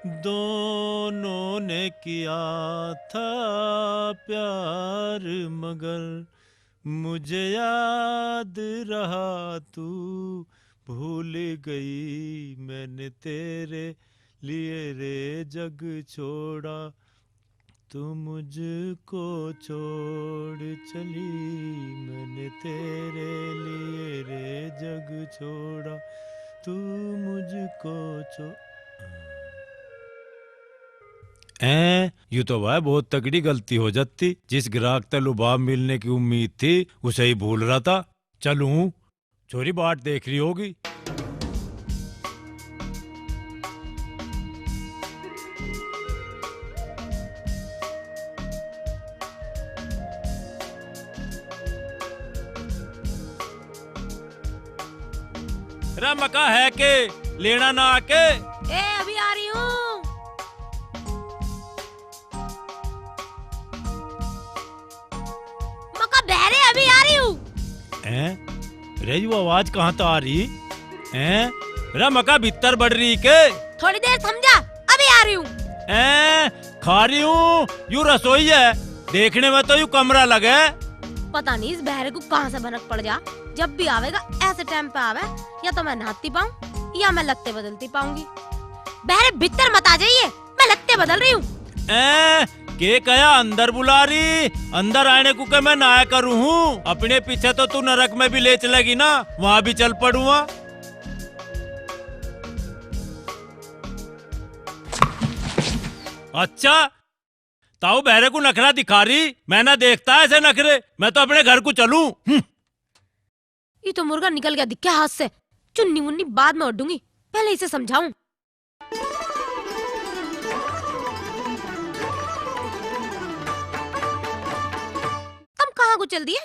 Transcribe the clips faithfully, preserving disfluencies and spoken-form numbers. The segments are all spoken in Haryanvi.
दोनों ने किया था प्यार, मगर मुझे याद रहा तू भूल गई। मैंने तेरे लिए रे जग छोड़ा, तू मुझको छोड़ चली। मैंने तेरे लिए रे जग छोड़ा, तू मुझको छो- ऐं, यू तो भाई बहुत तगड़ी गलती हो जाती। जिस ग्राहक तै लुबाब मिलने की उम्मीद थी, उसे ही भूल रहा था। चलूं, छोरी बाट देख रही होगी। रे मका है के, लेना ना आके? ए, अभी आ रही हूँ। मका बहरे, अभी आ रही हूँ। हैं? रे, यू आवाज कहाँ तै आ रही? हैं? रे, मका भीतर बढ़ रही के? थोड़ी देर समझा, अभी आ रही हूँ। हैं? खा रही हूँ, यू रसोई है, देखने में तो यू कमरा लगे। पता नहीं इस बहरे को कहाँ से भनक पड़ जा, जब भी आवेगा ऐसे टाइम पे आवे, या तो मैं नहाती पाऊँ या मैं लत्ते बदलती पाऊंगी। बहरे भीतर मत आ जाइए, मैं लत्ते बदल रही हूँ। ए, के कया अंदर बुला रही? अंदर आने को के मैं ना करूँ हूँ। अपने पीछे तो तू नरक में भी ले चलेगी ना, वहाँ भी चल पड़ूंगा। अच्छा, ताऊ बहरे को नखरा दिखा रही, मैं ना देखता ऐसे नखरे, मैं तो अपने घर को चलूं। हम्म। ये तो मुर्गा निकल गया दिखे हाथ से। चुन्नी मुन्नी बाद में ओढ़ूंगी, पहले इसे समझाऊं। तुम कहाँ को चल दिए?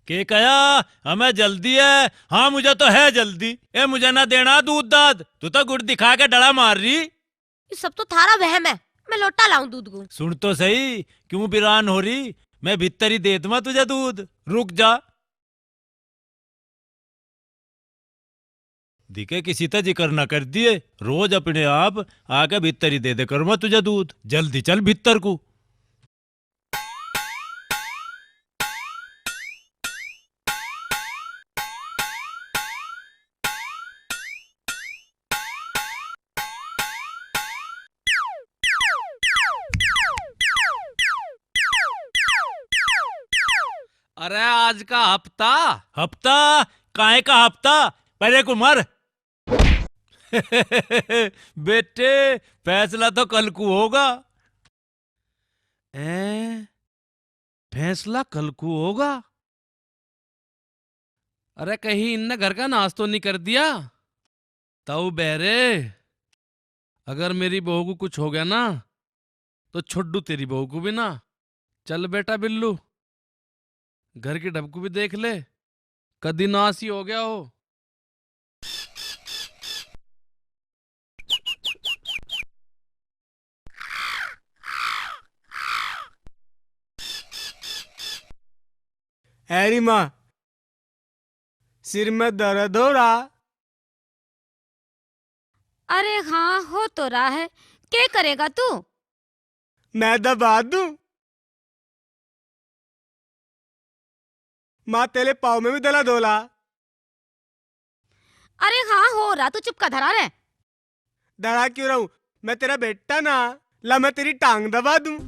के कया, हमें जल्दी है। हाँ, मुझे तो है जल्दी। ए, मुझे ना देना दूध दाद, तू तो गुड़ दिखा के डला मार रही। ये सब तो थारा वहम है। मैं लोटा लाऊं दूध को। सुन तो सही, क्यों बिरान हो रही? मैं भीतर ही दे दूंगा तुझे दूध। रुक जा। दिखे किसी तै जिक्र ना कर दिए, रोज अपने आप आके भीतर ही दे दे करूंगा तुझे दूध। जल्दी चल भीतर को। अरे आज का हफ्ता। हफ्ता? काय का हफ्ता? पहले को मर। बेटे, फैसला तो कल को होगा। हैं? फैसला कल को होगा? अरे कहीं इनने घर का नाश तो नहीं कर दिया? ताऊ बहरे, अगर मेरी बहू को कुछ हो गया ना, तो छोड़ू तेरी बहू को भी ना। चल बेटा बिल्लू, घर की ढब को भी देख ले, कदी नाश ही हो गया हो। हैरी माँ, सिर में दर्द हो रहा? अरे हाँ, हो तो रहा है। के करेगा तू? मैं दबा दूं। माँ, तेरे पाँव में भी दला दोला। अरे हाँ, हो रहा, तू चुप का धरा रहे। धरा क्यों रहूं? मैं तेरा बेटा ना, ला मैं तेरी टांग दबा दूं।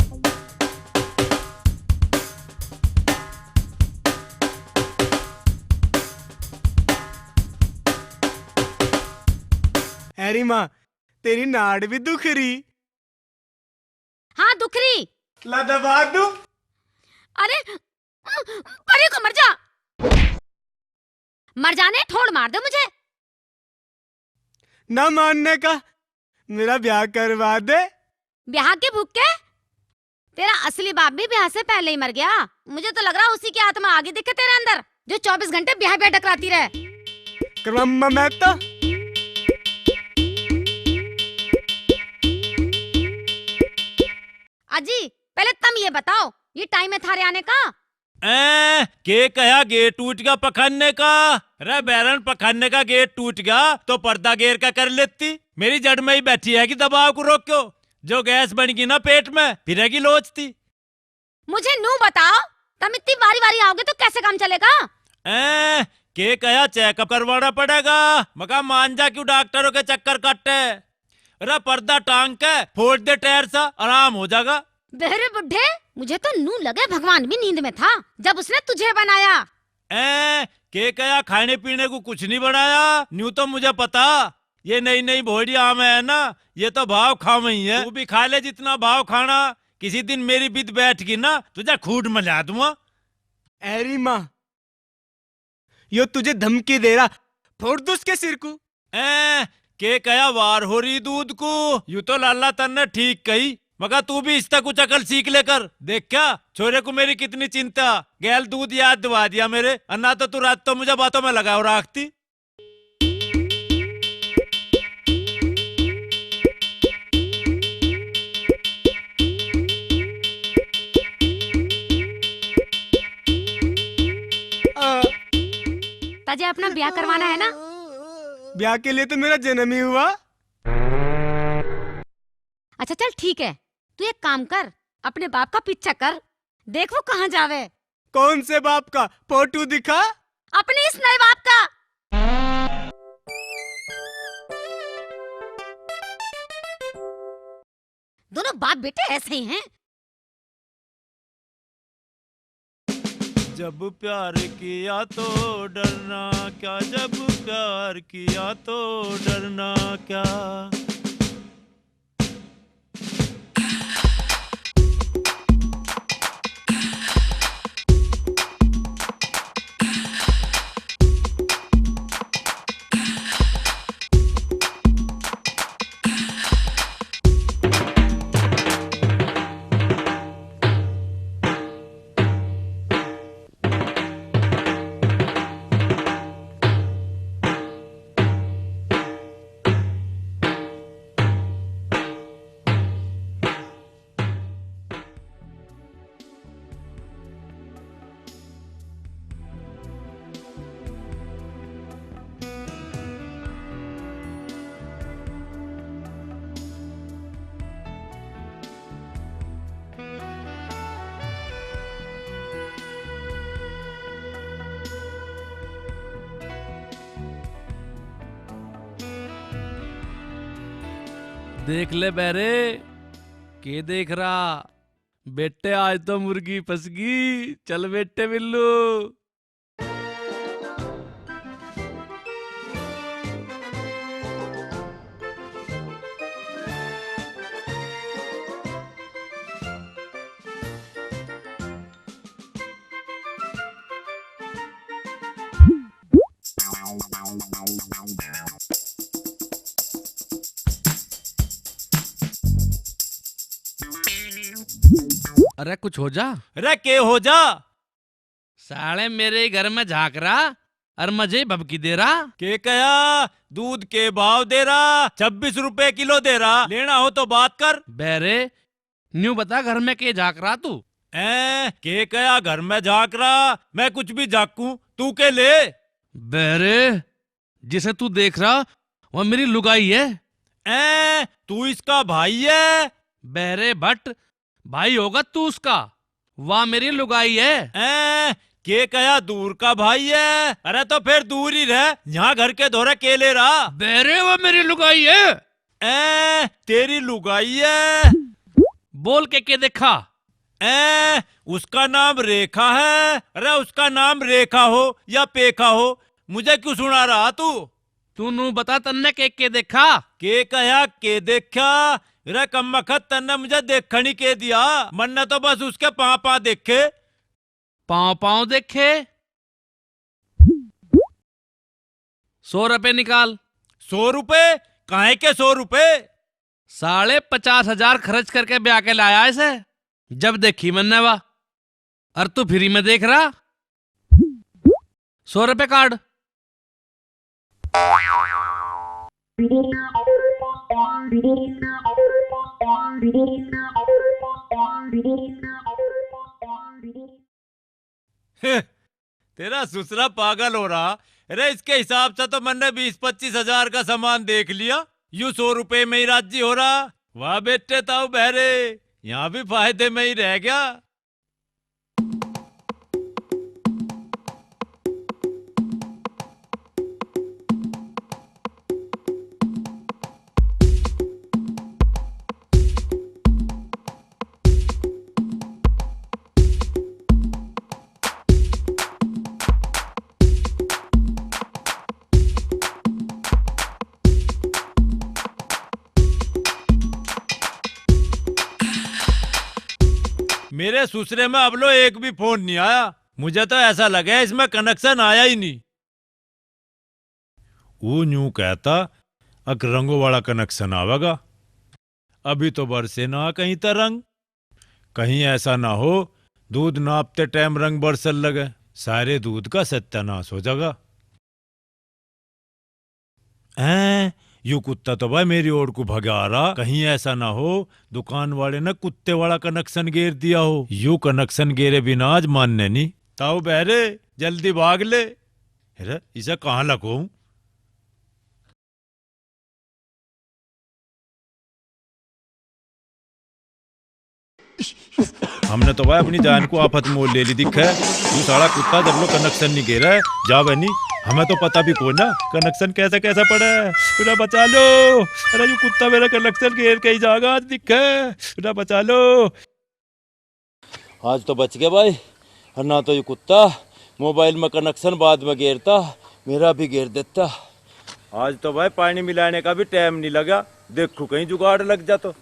हैरी माँ, तेरी नाड़ भी दुख रही। हाँ, दुख रही। ला दबा दूं। अरे, परे को मर जा। मर जाने, ठोड़ मार दे मुझे। ना मानने का, मेरा ब्याह करवा दे। ब्याह के भूखे? तेरा असली बाप भी ब्याह से पहले ही मर गया। मुझे तो लग रहा उसी की आत्मा आगी दिखे तेरे अंदर, जो चौबीस घंटे ब्याह ब्याह डकराती रहे। करवा मैं तो। अजी, पहले तम ये बताओ, ये टाइम है थारे आने का? ए, के कहा गेट टूट गया पखाने का? रे बैरन, पखाने का गेट टूट गया तो पर्दा गेर का कर लेती। मेरी जड़ में ही बैठी है कि दबाव को रोक्यो, जो गैस बन गई ना पेट में, फिरेगी लोचती। मुझे नू बताओ, तुम इतनी बारी बारी आओगे तो कैसे काम चलेगा? ए, के कहा चेकअप करवाना पड़ेगा? मका मान जा क्यों डॉक्टरों के चक्कर काटे। अरे पर्दा टांग के फोड़ दे टायर सा, आराम हो जाएगा। बहरे बुढ़े, मुझे तो नू लगे भगवान भी नींद में था जब उसने तुझे बनाया। ए, के कहा खाने पीने को कुछ नहीं बनाया? न्यू तो मुझे पता, ये नई नई भोड़ी आम है ना, ये तो भाव खावे ही है। तू भी खा ले जितना भाव खाना, किसी दिन मेरी बिद बैठ गई ना, तुझे खूट मिला दूंगा। एरी माँ, यो तुझे धमकी दे रहा, फोड़ दूं उसके सिर को। ए, के कहा वार हो रही दूध को? यू तो लाला तन्ने ठीक कही, मगर तू भी इससे कुछ अकल सीख लेकर। देख क्या, छोरे को मेरी कितनी चिंता, गैल दूध याद दिवा दिया मेरे, और ना तो तू रात तो मुझे बातों में लगाओ रखती। तजे अपना ब्याह करवाना है ना? ब्याह के लिए तो मेरा जन्म ही हुआ। अच्छा चल ठीक है, तू एक काम कर, अपने बाप का पीछा कर, देख वो कहाँ जावे। कौन से बाप का? फोटो दिखा। अपने इस नए बाप का। दोनों बाप बेटे ऐसे ही हैं। जब प्यार किया तो डरना क्या, जब प्यार किया तो डरना क्या। देख ले बैरे, के देख रहा? बेटे, आज तो मुर्गी फंस गई। चल बेटे बिल्लू। अरे कुछ हो जा। अरे के हो जा? साले मेरे ही घर में झांक रहा और मजे ही भभकी दे रहा। के कहा? दूध के भाव दे रहा, छब्बीस रुपए किलो दे रहा। लेना हो तो बात कर। बैरे, न्यू बता, घर में के झांक रहा तू? ए, के कहा घर में झांक रहा? मैं कुछ भी झांकूं, तू के ले? बैरे, जिसे तू देख रहा, वह मेरी लुगाई है। ए, तू इसका भाई है? बैरे भट्ट, भाई होगा तू उसका। वह मेरी लुगाई है। ए, के कहा दूर का भाई है? अरे तो फिर दूर ही रह, यहाँ घर के धोरे के ले रहा? बैरे, वह मेरी लुगाई है। ए, तेरी लुगाई है। बोल के के देखा? ए, उसका नाम रेखा है। अरे उसका नाम रेखा हो या पेखा हो, मुझे क्यों सुना रहा तू? तू नू बता, तन्ने के के देखा? के कहा के देखा? रे कम बखत, तन्ने मुझे देखण ही के दिया? मन्ने तो बस उसके पाँव पाँव देखे। पाँव पाँव देखे? सौ रुपए निकाल। सौ रुपए? काहे के सौ रुपए? साले पचास हजार खर्च करके ब्याह के लाया इसे, जब देखी मन्ने वा। और तू फ्री में देख रहा? सौ रुपए काट। तेरा सुसरा पागल हो रहा। अरे, इसके हिसाब से तो मैंने बीस पच्चीस हजार का सामान देख लिया, यू सौ रुपए में ही राजी हो रहा। वाह बेटे ताऊ बहरे, यहाँ भी फायदे में ही रह गया। मेरे सुसरे में अब लो एक भी फोन नहीं आया। मुझे तो ऐसा लगे इसमें कनेक्शन आया ही नहीं। वो न्यू कहता, अक रंगों वाला कनेक्शन आवेगा। अभी तो बरसे ना कहीं तरंग। कहीं ऐसा ना हो, दूध नापते टाइम रंग बरसन लगे, सारे दूध का सत्यानाश हो जाएगा। हैं, यू कुत्ता तो भाई मेरी ओर को भगा रहा। कहीं ऐसा ना हो, दुकान वाले ने कुत्ते वाला कनेक्शन गेर दिया हो। यू कनेक्शन गेरे बिना आज मानने नहीं। ताऊ बहरे, जल्दी भाग ले। अरे, इसे कहाँ लको? हमने तो भाई अपनी जान को आफत मोल ले ली दिखे। तू साला कुत्ता जब लो कनेक्शन नहीं गेरा है, जावे नहीं। हमें तो पता भी कोई ना कनेक्शन कैसा कैसा पड़ा है। अरे बचा लो, अरे यू कुत्ता मेरा कनेक्शन गेर के ही जागा आज दिखे। अरे बचा लो। आज तो बच गया भाई, और ना तो ये कुत्ता मोबाइल में कनेक्शन बाद में गेरता, मेरा भी गेर देता। आज तो भाई पानी मिलाने का भी टाइम नहीं लगा, देखू कहीं जुगाड़ लग जा तो।